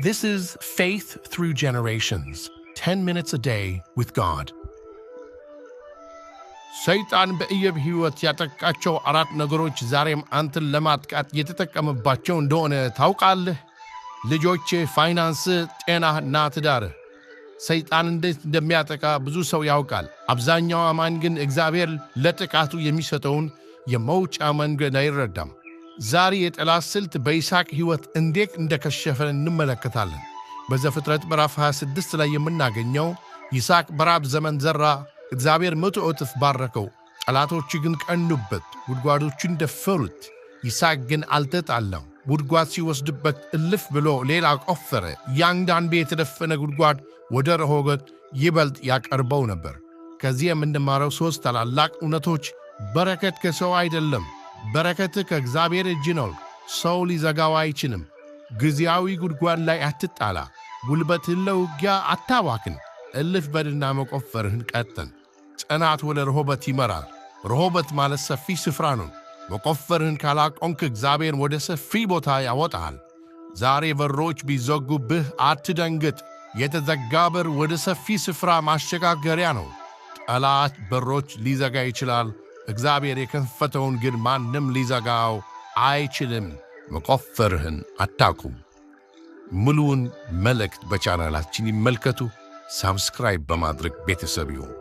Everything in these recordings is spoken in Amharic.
This is Faith Through Generations, 10 minutes a day with God. ሰይጣን በኢዮብ ሕይወት ያጠቃቸው አራት ነገሮች ዛሬም አንተን ለማጥቃት የተጠቀመባቸው እንደሆነ ታውቃለህ? ልጆች፣ ፋይናንስ፣ ጤናና ትዳርህ። ሰይጣን እንዴት እንደሚያጠቃ ብዙ ሰው ያውቃል። አብዛኛው አማኝ ግን እግዚአብሔር ለጥቃቱ የሚሰጠውን የመውጫ መንገድ አይረዳም። ዛሬ የጠላት ስልት በይስሐቅ ሕይወት እንዴት እንደከሸፈ እንመለከታለን። በዘፍጥረት ምዕራፍ 26 ላይ የምናገኘው ይስሐቅ በራብ ዘመን ዘራ፣ እግዚአብሔር 100 እጥፍ ባረከው። ጠላቶቹ ግን ቀኑበት፣ ጉድጓዶቹን ደፈሩት። ይስሐቅ ግን አልተጣላም። ጉድጓድ ሲወስድበት እልፍ ብሎ ሌላ ቆፈረ። እያንዳንዱ የተደፈነ ጉድጓድ ወደ ረሆቦት ይበልጥ ያቀርበው ነበር። ከዚህ የምንማረው ሦስት ታላላቅ እውነቶች፦ በረከት ከሰው አይደለም። በረከት ከእግዚአብሔር እጅ ነው። ሰው ሊዘጋው አይችልም። ጊዜያዊ ጉድጓድ ላይ አትጣላ። ጉልበትህን ለውጊያ አታባክን። እልፍ በልና መቆፈርህን ቀጥል። ጽናት ወደ ረሆቦት ይመራል። ረሆቦት ማለት ሰፊ ስፍራ ነው። መቆፈርህን ካላቆምክ እግዚአብሔር ወደ ሰፊ ቦታ ያወጣሃል። ዛሬ በሮች ቢዘጉብህ አትደንግጥ። የተዘጋ በር ወደ ሰፊ ስፍራ ማሸጋገሪያ ነው። ጠላት በሮች ሊዘጋ ይችላል። እግዚአብሔር የከፈተውን ግን ማንም ሊዘጋው አይችልም። መቆፈርህን አታቁም። ሙሉውን መልእክት በቻናላችን ይመልከቱ። Subscribe በማድረግ ቤተሰብ ይሁኑ።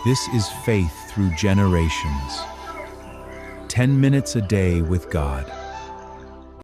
This is Faith Through Generations. 10 minutes a day with God.